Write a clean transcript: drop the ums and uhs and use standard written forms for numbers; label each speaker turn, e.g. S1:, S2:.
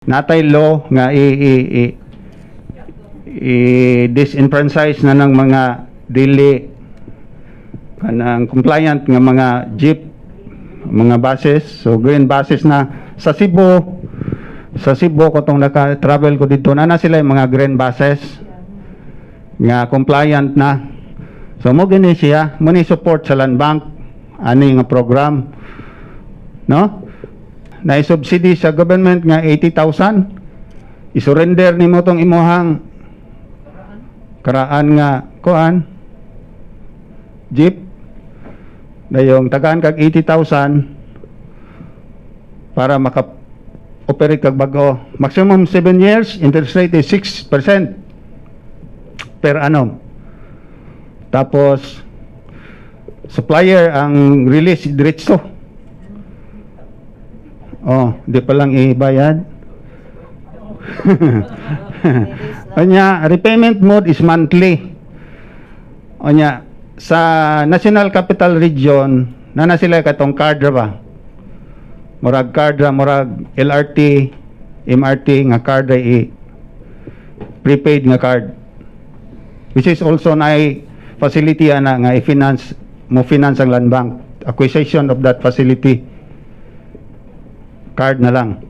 S1: Naa tay law nga i disenfranchise na ng mga dili kanang compliant nga mga jeep, mga buses. So green buses na sa Cebu. Sa Cebu ko tong naka-travel ko dito na na sila yung mga green buses nga compliant na. So mo gini siya, mo ni support sa Land Bank ani nga program, no? Na subsidy sa government nga 80,000. I-surrender nimo tong imuhang karaan nga kuan, jeep, dayong tagaan kag 80,000 para maka operate kag bag-o. Maximum 7 years, interest rate is 6% per annum. Tapos supplier ang release diretso. Oh, di pa lang ibayad. Anya, repayment mode is monthly. Anya, sa National Capital Region, na sila katong card ra ba? Murag card ra, murag LRT, MRT nga card ra, i prepaid nga card. Which is also na facility ana nga i-finance mo, finance ang Land Bank acquisition of that facility, card na lang.